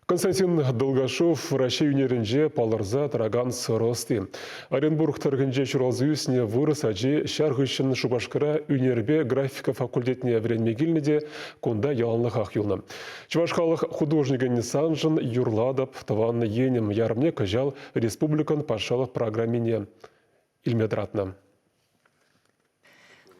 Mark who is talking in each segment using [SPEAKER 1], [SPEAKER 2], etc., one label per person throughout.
[SPEAKER 1] Константин Долгашов Раҫҫей ӳнерӗнче палӑрса тӑракан сӑрӑ ӑсти. Оренбург тӑрӑхӗнче ҫуралса ӳснӗ вырӑс ачи ҫар хыҫҫӑн Шупашкара ӳнерпе графика факультетне вӗренме килнӗ те кунта яланлӑхах юлнӑ. Чӑваш халӑх художникӗн «Саншӑн юрлатӑп, тӑван енӗм» ярӑмне кӑҫал республикӑн патшалӑх программине илме тӑратнӑ.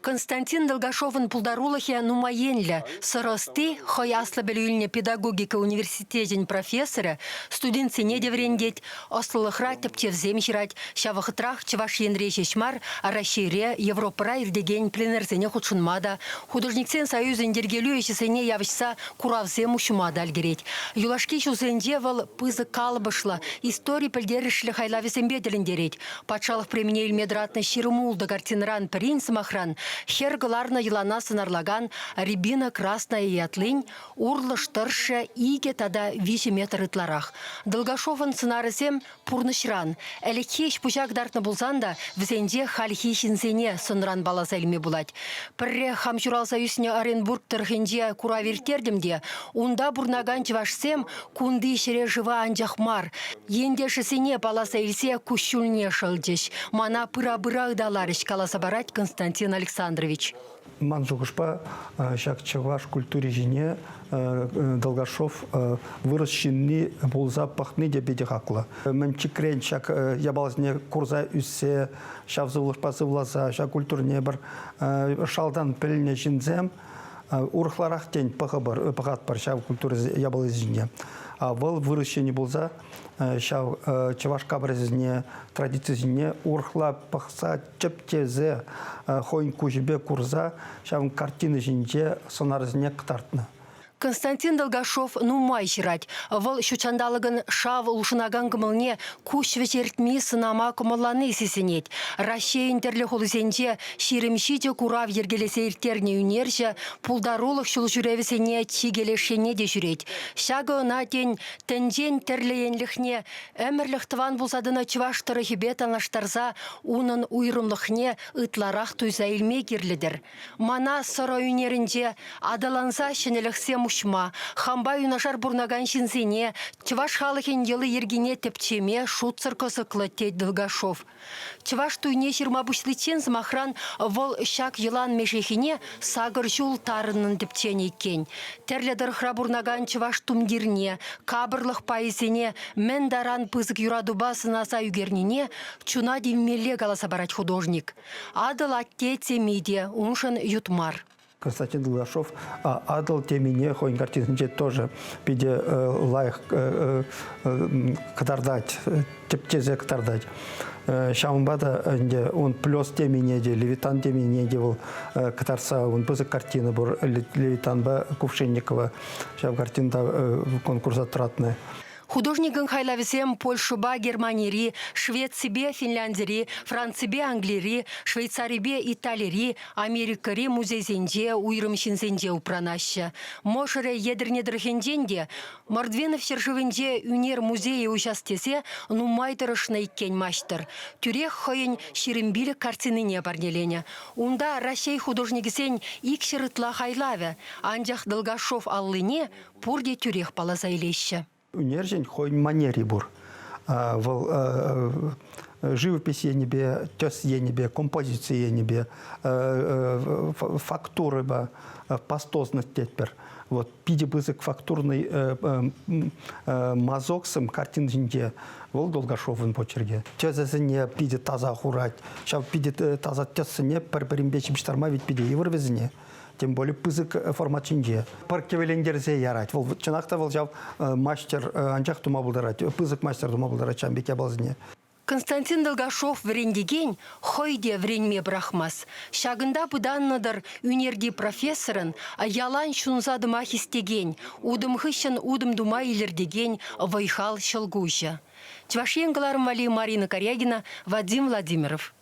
[SPEAKER 2] Константин Долгашовӑн пултарулӑхӗ нумай енлӗ. Сӑрӑ ӑсти, хӑй аслӑ пӗлӳ илнӗ педагогика университечӗн профессорӗ, студентсене те вӗрентет, ӑслӑлӑхра тӗпчевсем ҫырать. Ҫав вӑхӑтрах Чӑваш Енре ҫеҫ мар, Раҫҫейре, Европӑра иртекен пленэрсене хутшӑнма та, Художниксен союзӗн йӗркелӳ ӗҫӗсене явӑҫса куравсем уҫма та ӗлкӗрет. Юлашки ҫулсенче вӑл пысӑк калӑпӑшлӑ, истори пӗлтерӗшлӗ хайлавӗсемпе тӗлӗнтерет. Патшалӑх премине илме тӑратнӑ 26 картинӑран пӗрин, сӑмахран, хӗр кӑларнӑ йӑлана сӑнарлакан Рябина Красная ятлин урлӑш тӑршшӗ 2 тата 3 метр ытларах. Долгашовӑн сӑнарӗсем пурнӑҫран. Ӗлӗкхи ӗҫ-пуҫа кӑтартнӑ пулсан та вӗсенче хальхи ҫынсене сӑнран палласа илме пулать. Пӗрре хам ҫуралса ӳснӗ Оренбург тӑрӑхӗнче курав ирттертӗм те унта пурӑнакан чӑвашсем кунти ҫӗре-шыва анчах мар, ентешӗсене палласа илсе куҫҫульне шӑлчӗҫ, мана пыра-пыра ыталарӗҫ, каласа парать Константин Александрович.
[SPEAKER 3] Ман шухӑшпа, ҫак чӑваш культури ҫине Долгашов вырӑс ҫынни пулса пӑхни те питӗ хаклӑ. Мӗн чикрен ҫак япаласене курса ӳссе, ҫав сывлӑшпа сывласа, ҫак культурине пӗр шалтан пӗлнӗ ҫынсем урӑхларах тен пӑхӑпӑр, пӑхатпӑр ҫав культура япалисене. А вӑл вырӑс ҫынни пулса ҫав чӑваш капӑрӗсене, традицисене урӑхла пӑхса, тӗпчесе, хӑйӗн куҫӗпе курса ҫавӑн картина ҫинче сӑнарсене кӑтартнӑ.
[SPEAKER 2] Константин Долгашов нумай ҫырать. Вӑл ҫутҫанталӑкӑн шав улшӑнакан кӑмӑлне куҫ вӗҫертми сӑнама кӑмӑллани сисӗнет. Раҫҫейӗн тӗрлӗ хулисенче 27 курав йӗркелесе ирттернӗ ӳнерҫӗ пултарулӑх ҫулҫӳревӗсене чикӗ леш енне те ҫӳрет. Ҫакӑ ӑна, тен, тӗнчен тӗрлӗ енлӗхне ӗмӗрлӗх тӑван пулса тӑнӑ чӑваш тӑрӑхӗпе танлаштарса унӑн уйрӑмлӑхне ытларах туйса илме кирлӗ-тӗр. Мана сӑрӑ ӳнерӗнче аталанса ҫӗнӗлӗхсем уҫма, хампа юнашар пурӑнакан ҫынсене чӑваш халӑхӗн йӑли-йӗркине тӗпчеме шутсӑр кӑсӑклӑ, тет Долгашов. Чӑваш туйне ҫырма пуҫличчен, сӑмахран, вӑл ҫак йӑлан мешехине сакӑр ҫул тарӑннӑн тӗпченӗ иккен. Тӗрлӗ тӑрӑхра пурӑнакан чӑваш тумтирне, капӑрлӑх пайӗсене мӗн таран пысӑк юратупа сӑнаса ӳкернине чуна тивмелле каласа парать художник. Атӑл атте теми те уншӑн ют мар.
[SPEAKER 3] Константин Лугашов Атӑл темине хӑйӗн картининче тоже питӗ лайӑх кӑтартать, тӗпчесе кӑтартать. Ҫавӑнпа та ӗнтӗ ун плюс темине те, Левитан темине те вӑл кӑтартса ун пысӑк картина пур Левитанпа Кувшинникова ҫав картина конкурса тӑратнӑ.
[SPEAKER 2] Художникӑн хайлавӗсем Польшӑпа Германири, Швеципе Финляндири, Франципе Англири, Швейцарипе Италири, Америкӑри музейсенче, уйрӑм ҫынсенче упранаҫҫӗ. Мӑшӑрӗ Етӗрне тӑрӑхӗнчен те Мордвинов ҫӗршывӗнче ӳнер музейӗ уҫас тесе нумай тӑрӑшнӑ иккен маҫтӑр. Тӳрех хӑйӗн 25 картинине парнеленӗ. Унта Раҫҫей художникӗсен 200 ытла хайлавӗ. Анчах Долгашов аллине пурте тӳрех палласа илеҫҫӗ.
[SPEAKER 3] Ӳнерҫӗн хӑйӗн манери пур. Вӑл живопись енӗпе, тӗс енӗпе, композици енӗпе, фактурӑпа, пастозность тетпӗр. Вот питӗ пысӑк фактурный мазоксем картин ҫинче вӑл Долгашовӑн почеркӗ. Тӗсӗсене питӗ таса хурать. Ҫав питӗ таса тӗссене пӗр-пӗринпе ҫыпӑҫтарма ведь питӗ йывӑр вӗсене. Тем более пысӑк формат ҫинче. Пӗр кӗвӗлентерсе ярать. Вӑл чӑнах та вӑл ҫав мастер анчах тума пултарать, пысӑк мастер тума пултарать ҫавӑн пек япаласене.
[SPEAKER 2] Константин Долгашов вӗрентекен хӑй те вӗренме пӑрахмасть. Ҫакӑнта пытаннӑ-тӑр ӳнерти профессорӑн ялан ҫунса тӑма хистекен, утӑм хыҫҫӑн утӑм тума илӗртекен вӑй-хал ҫӑлкуҫӗ. Чӑваш Ен кӑларӑм валли Марина Карягина, Вадим Владимиров.